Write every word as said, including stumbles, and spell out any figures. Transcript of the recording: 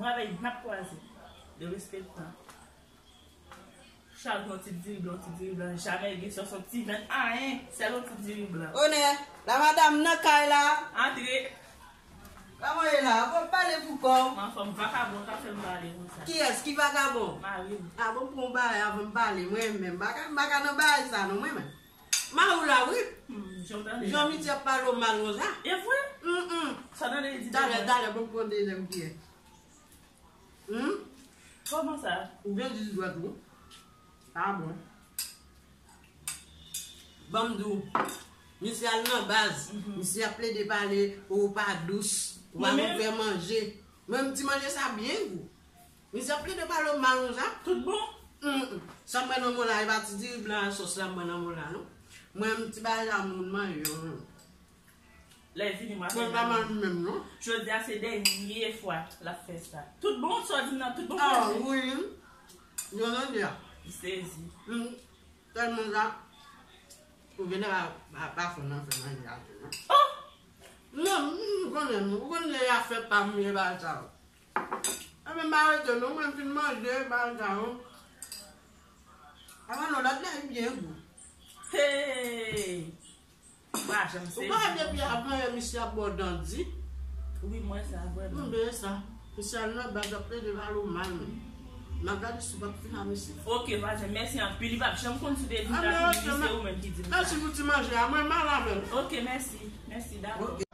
Mwen avè l n ap kwaze. Derespektan. Chak yon ti diri blan, ti diri blan, jamè gen sòs, yon ti vyann, ayen, sèl yon ti diri blan. Onè, la madanm nan kay la. Antre. Kòman ye la? Bon, pale pou kò w. M anfòm, vakabon ka fè m pale konsa. Kiyès ki vakabon? Mari m. A bon, pran yon bagay avan m pale, mwen menm. M pa ka, m pa ka nan bagay sa non, mwen menm. Mari w la, wi. Hmm, jan w tande la. Jan misye ap pale w mal konsa. E vre? Mm, mm. Sa w tande li di de mwen? Talè, talè, bon, pran dezyèm kiyè. Hmm? Kòman sa? Ou gen dis dwèt ou. A bon. Ban m di w, misye al nan baz, misye ap plede pale, ou pa dous, ou pa konn fè manje. Mwen, m di manje sa byen gou. Misye ap plede pale w mal konsa. Tout bon? Hmm. Sa m wè nan mo la, e pa ti diri blan ak sòs la m wè nan mo la, non. Mwen, m ti bagay la moun manje, non. Lè l vini, m ap fè l. Mwen pa mal menm, non. Jodi a se dènye fwa l ap fè sa. Tout bon, sa w di m nan, tout bon. A, wi. Jodi a. M sezi. Hmm. Tèlman sa, ou genlè pa, pa, pa fè nan fè manje a tou, non. Oh! Non, m, m konnen, m konnen afè pa m ye bagay sa yo. Enben, m pa rete non, mwen fin manje bagay sa yo. Avan non, lòt la, li byen gou. Hey! Ou pa janm sezi. Ou pa depi avan yè misye ap ba w dandi. Wi, m wè sa, vrèman. M wè sa. Misye al nan baz ap plede pale w mal, men. M ap gade si w p ap fin a misye. Ok, vwazen, mèsi anpil. Li p ap janm konn si w te vin la, se ou menm ki di m sa. Mèsi pou ti manje a, mwen mal avè l. Ok, mèsi. Mèsi, dakò. Ok.